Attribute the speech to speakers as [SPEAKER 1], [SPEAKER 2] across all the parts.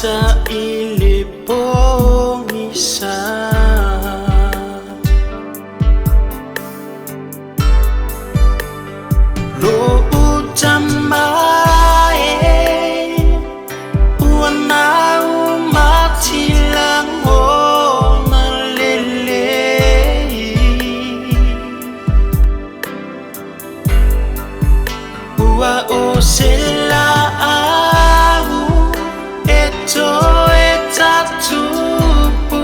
[SPEAKER 1] mata i le pogisa. Lo'u tama e ua nau matilagona lelei. Ua o se la'au e toe tatupu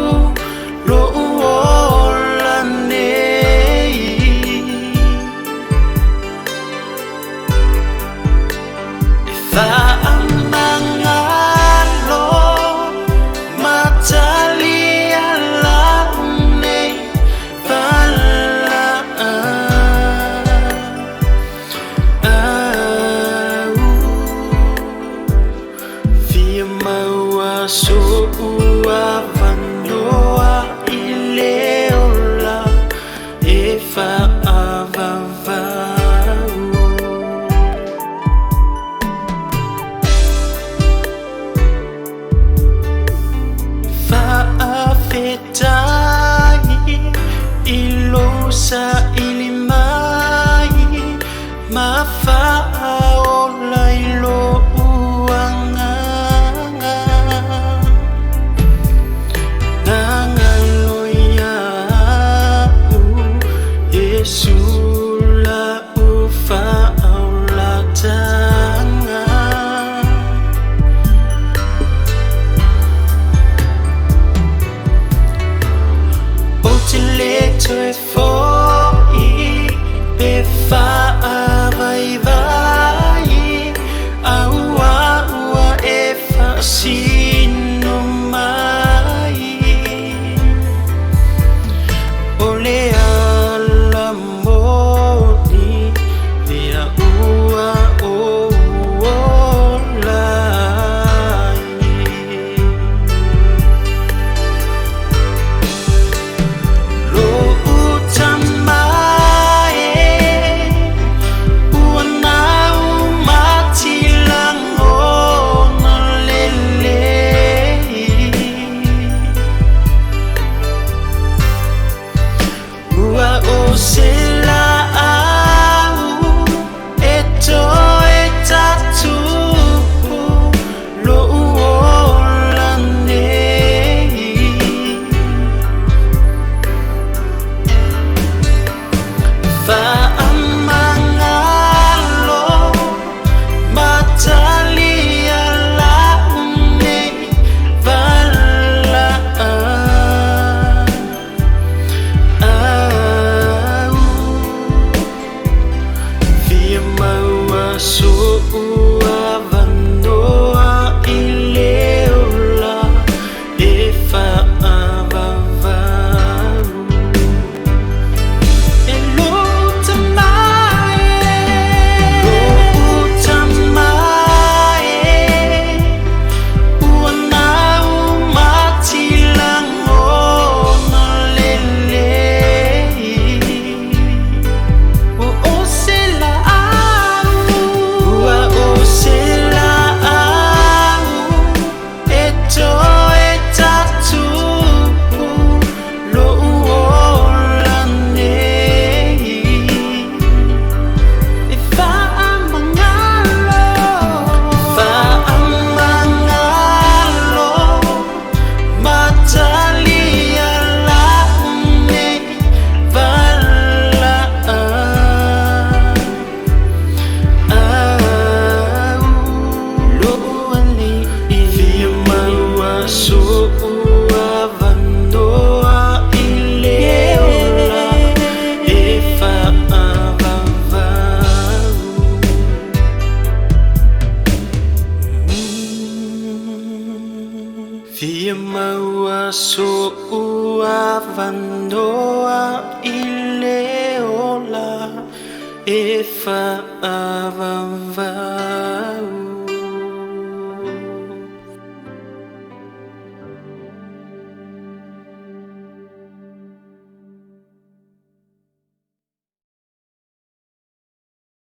[SPEAKER 1] lo'u ola nei. E faamagalo matalia la'u nei valaau. Fia maua so'u avanoa i le ola e fa'avavau. Fa'afetai i lou sa'ili mai ma fa'aola i lo'u agaga. Gagalo ia'u Iesu la'u fa'aolataga. Ou te lē toe fo'i pe fa'avaivai auā ua e fa'asino mai. O le ala moni ia ua ou ola ai. Lo'u tama e ua nau matilagona lelei. Ua o se la'au e toe tatupu lo'u ola nei. Fa'amagalo matalia la'u nei valaau. Fia maua so'u avanoa i le ola e fa'avavau. E lo'u tama e, lo'u tama e ua nau matilagona lelei. Ua o se la'au, ua o se la'au e toe tatupu lo'u ola nei. E fa'amagalo, fa'amagalo matalia la'u nei valaau. Lo'u ali'i fia maua so'u avanoa i le ola e fa'avavau. Fia maua so'u avanoa i le ola e fa'avavau.